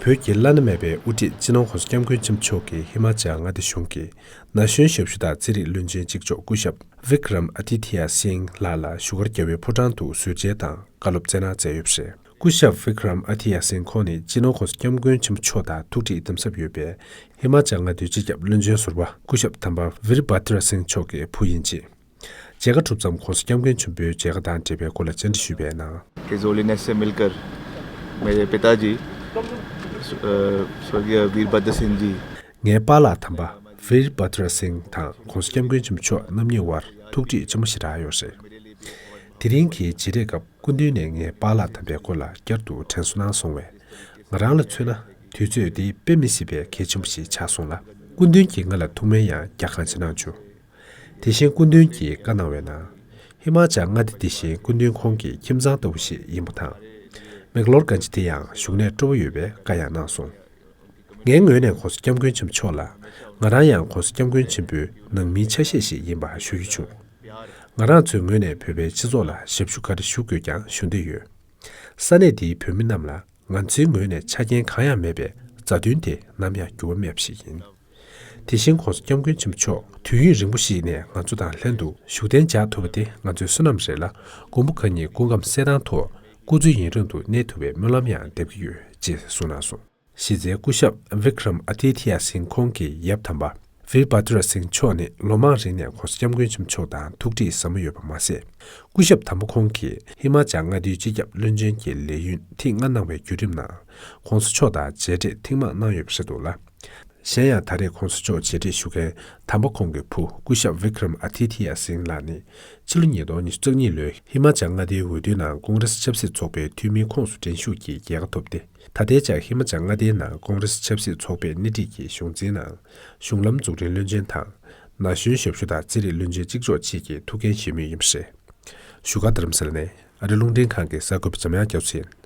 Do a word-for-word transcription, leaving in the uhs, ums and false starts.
བོད་ཀྱི་བླ་ན་མེད་པའི་དབུ་ཁྲིད་སྤྱི་ནོར་༸གོང་ས་༸སྐྱབས་མགོན་ཆེན་པོ་མཆོག་གིས་ཧི་མ་ཅལ་མངའ་སྡེ་གཞུང་གི་ན་གཞོན་ཞབས་ཞུ་དང་རྩེད་རིགས་བློན་ཆེན་གཅིག་ལྕོགས་སྐུ་ཞབས་Vikram Aditya Singh ལགས་ལ་བཞུགས་སྒར་རྒྱལ་བའི་ཕོ་བྲང་དུ་གཟུར་མཇལ་དང་བཀའ་སློབ་སྩལ་གནང་མཛད་ཡོད་པ་རེད། སྐུ་ཞབས་Vikram Aditya Singh ཁོང་ནི་སྤྱི་ནོར་༸གོང་ས་༸སྐྱབས་མགོན་ཆེན་པོ་མཆོག་དང་ཐུག་འཕྲད་གདམ་གསབ་ཡོད་པའི་ཧི་མ་ཅལ་མངའ་སྡེའི་སྤྱི་ཁྱབ་བློན་ཆེན་ཟུར་པ་སྐུ་ཞབས་དམ་པ་Veerbhadra Singh མཆོག་གི་བུ་ཡིན་ཅིང་། མཇལ་ཁ་གྲུབ་མཚམས་༸གོང་ས་༸སྐྱབས་མགོན་ཆེན་པོའི་མཇལ་ཁ་དང་འབྲེལ་བའི་སྐོར་ལ་བཅར་འདྲི་ཞུས་པའི་ནང་། कि होलीनेस से मिलकर मेरे पिताजी स्वर्गीय वीरभद्र सिंह ji ངའི་པཱ་ལགས་དམ་པ་Veerbhadra Singh དང་༸གོང་ས་༸སྐྱབས་མགོན་ཆེན་པོ་མཆོག་རྣམ་གཉིས་དབར་ཐུག་འཕྲད་ཆེན་པོ་ཞེ་དྲག་ཡོད་རེད། དེ་རིང་གི་མཇལ་འཕྲད་སྐབས་སྐུ་མདུན་ནས་ངའི་པཱ་ལགས་དམ་པའི་སྐོར་ལ་བསྐྱར་དུ་དྲན་གསོ་གནང་སོང་བས། ང་རང་ལ་མཚོན་ན་དུས་ཚོད་འདི་དཔེ་མི་སྲིད་པའི་གལ་ཆེན་པོ་ཞིག་ཆགས་སོང་ལ། སྐུ་མདུན་གྱིས་ང་ལ་ཐུགས་སྨོན་ཡང་རྒྱ་གང་ཆེ་གནང་བྱུང་། དེ་བཞིན་སྐུ་མདུན་གྱིས་བཀའ་གནང་བའི་ནང་། ཧི་མ་ཅལ་མངའ་སྡེ་འདི་བཞིན་སྐུ་མདུན་ཁོང་གི་ཁྱིམ་ཚང་ལྟ་བུ་ཞིག་ཡིན་པ་དང་། མེག་ལོར་གྷན་ཇི་དེ་ཡང་བཞུགས་གནས་སྤྲོ་བོ་ཡོད་པའི་བཀའ་ཡང་གནང་སོང་། ངའི་ངོས་ནས་༸གོང་ས་༸སྐྱབས་མགོན་ཆེན་པོ་མཆོག་ལ། ང་རང་ཡང་༸གོང་ས་༸སྐྱབས་མགོན་ཆེན་པོའི་ནང་མིའི་ཆ་ཤས་ཤིག་ཡིན་པ་ཞུ་རྒྱུ་བྱུང་། ང་རང་ཚོའི་ངོས་ནས་བོད་པའི་སྤྱི་ཚོགས་ལ་ཞབས་ཞུ་ག་རེ་ཞུ་དགོས་ཀྱང་ཞུ་འདོད་ཡོད། ས་གནས་འདིའི་བོད་མི་རྣམས་ལ་ང་ཚོའི་ངོས་ནས་ཆ་རྐྱེན་གང་ཡང་མེད་པའི་མཛའ་མཐུན་དེ་ནམ་ཡང་འགྱུར་བ་མེད་པ་ཞིག་ཡིན། དེ་བཞིན་༸གོང་ས་༸སྐྱབས་མགོན་ཆེན་པོ་མཆོག་དུས་ཡུན་རིང་པོ་ཞིག་ནས་ང་ཚོ་དང་ལྷན་དུ་བཞུགས་གདན་འཇགས་ཐུབ་པ་དེ་ང་ཚོའི་བསོད་ནམས་རེད་ལ། མགོན་པོ་གང་ཉིད་སྐུ་ཁམས་གསལ་ཐང་ཐོག་སྐུ་ཚེ་ཡུན་རིང་དུ་གནས་ཐུབ་པའི་སྨོན་ལམ་ཡང་འདེབས་ཀྱི་ཡོད་ཅེས་གསུངས་གནང་སོང་། གཞི་རྩའི་སྐུ་ཞབས་Vikram Aditya Singh ཁོང་གི་ཡབ་དམ་པ་Veerbhadra Singh མཆོག་ནི་ལོ་མང་རིང་ནས་༸གོང་ས་༸སྐྱབས་མགོན་ཆེན་པོ་མཆོག་དང་ཐུག་འཕྲད་ཟབ་མོ་ཡོད་པ་མ་ཟད། སྐུ་ཞབས་དམ་པ་ཁོང་གིས་ཧི་མ་ཅལ་མངའ་སྡེའི་སྤྱི་ཁྱབ་བློན་ཆེན་གྱི་ལས་ཡུན་ཐེངས་ལྔ་གནང་བའི་བརྒྱུད་རིམ་ནང་༸གོང་ས་མཆོག་དང་མཇལ་འཕྲད་ཐེངས་མང་གནང་ཡོད་པ་རེད་འདུག་ལ། གཞན་ཡང་ད་རེས་༸གོང་ས་མཆོག་མཇལ་འཕྲད་ཞུ་མཁན་དམ་པ་ཁོང་གི་བུ་སྐུ་ཞབས་Vikram Aditya Singh ལགས་ནི་ཕྱི་ལོ་ཉིས་སྟོང་ཉི་ཤུ་རྩ་གཉིས་ལོའི་ཧི་མ་ཅལ་མངའ་སྡེའི་འོས་བསྡུའི་ནང་ཀོང་རེ་སི་ཆབ་སྲིད་ཚོགས་པའི་འཐུས་མིའི་ཁོངས་སུ་འགྲན་ཞུགས་ཀྱིས་རྒྱལ་ཁ་ཐོབ་སྟེ། ད་ལྟའི་ཆར་ཧི་མ་ཅལ་མངའ་སྡེའི་ནང་ཀོང་རེ་སི་ཆབ་སྲིད་ཚོགས་པའི་སྣེ་ཁྲིད་ཀྱི་གཞུང་འཛིན་ནང་གཞུང་ལམ་འཛུགས་སྐྲུན་བློན་ཆེན་དང་། ན་གཞོན་ཞབས་ཞུ་དང་རྩེད་རིགས་བློན་ཆེན་གཅིག་ལྕོགས་བཅས་ཀྱི་ཐུགས་འགན་བཞེས་མུས་ཡིན་པ་རེད། བཞུགས་སྒར་རྡ་རམ་ས་ལ་ནས་ཨ་རི་རླུང་འཕྲིན་ཁང་གི་གསར་འགོད་པ་འཇམ་དབྱངས་རྒྱ་མཚོ་ཡིན།